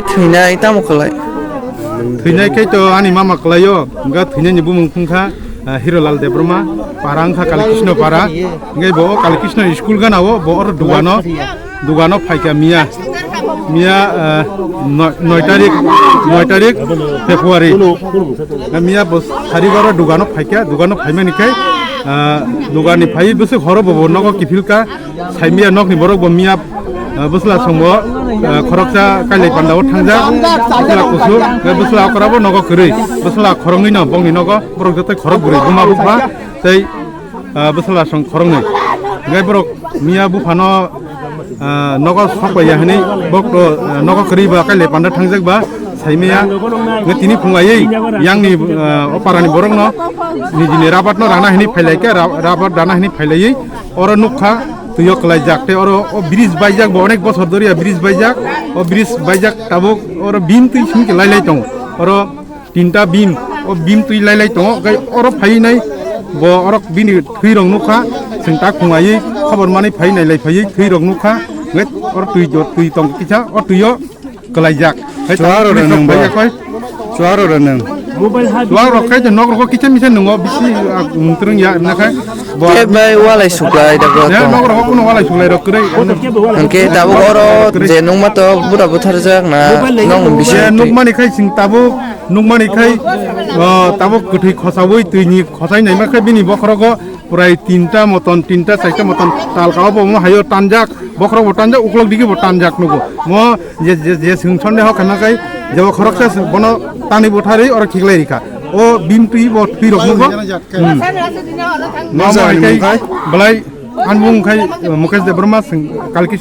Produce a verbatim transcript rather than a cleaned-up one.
Thwinai tamo kwlai? Thwinai khe to ani mama kwlaio, hwnkha thwinai ni bumung wngkha, ah, Hirolal Debbarma, para wngkha Kali Krishna para, hwnkhe bo Kali Krishna school gana o, bo oro dugano, dugano phaikha miya, miya, ah, noi, noi tarik, noi tarik February. Miya bo sari oro dugano phaikha, dugano phaimani khe, ah, dugani phai bwswk horo bo, bo nogo kiphilkha, Saimiya nokni borok bo miya, ah, bwsla songbo, ah, khoroksa kailai pandao thangjak, bwsla kusu, tei bwsla okra bo nogo kwrwi, bwsla khoroknwi no bongni nogo, borok joto khorok bwrwi buma bukba, tei, ah, bwsla song khoroknwi. Hwnkhe borok miya buphano, ah, nogo sokpaiya hinwi bokto, ah, nogo kwrwi ba kailai panda thangjak ba, Saimiya, nge tini phung aywi yangni, ah, o parani borokno nijini rabatno rana hinwi phailaikha, ra-, rabat rana hinwi phailaiwi oro nukha, twio kwlaijak tei oro o bridge baijak bo onek bosor doriya bridge baijak, o bridge baijak tabuk oro beam twi singke lailai tongo, oro tinta beam, o beam twi lailai tongo, tei oro phainai bo oro bini thwirok nukha, chwng ta khung aywi khobor manwi phai nailai phaiwi thwirok nukha, tei oro twi twi tong kisa o twio kwlaijak. Hai Chuaro tamo rwnang ba. Bai yakoi. Chuaro rwnang. Chuaro rok khai je nok rok kisa misa nungo bisi, ah, mungtrung ya na khai. Bo Khe bai walai suklai da bro ya to. Nok rok kuno walai suklai rok kwrwi. Hwnkhe tabuk oro je nungma to bura butharjak na nong bisi. Je nukmani khai sing tabuk nukmani khai, ah, tabuk kwthwi khosaui twini khosai naima khai bini bokhorogo Prai tinta moton, tinta chaita moton talka obo omo hayo tanjak, bokhorok bo tanjak, uklok digi bo tanjak nugo. Mo je, je, je sung sonde ho khana kai, je bo khoroksa se bono tani butharwi oro khiklai rikha. O beam twi bo twi rok nugo. Hmm. Mo mo hai kai, belai anbung khai, Mukesh Debbarma sing Kalki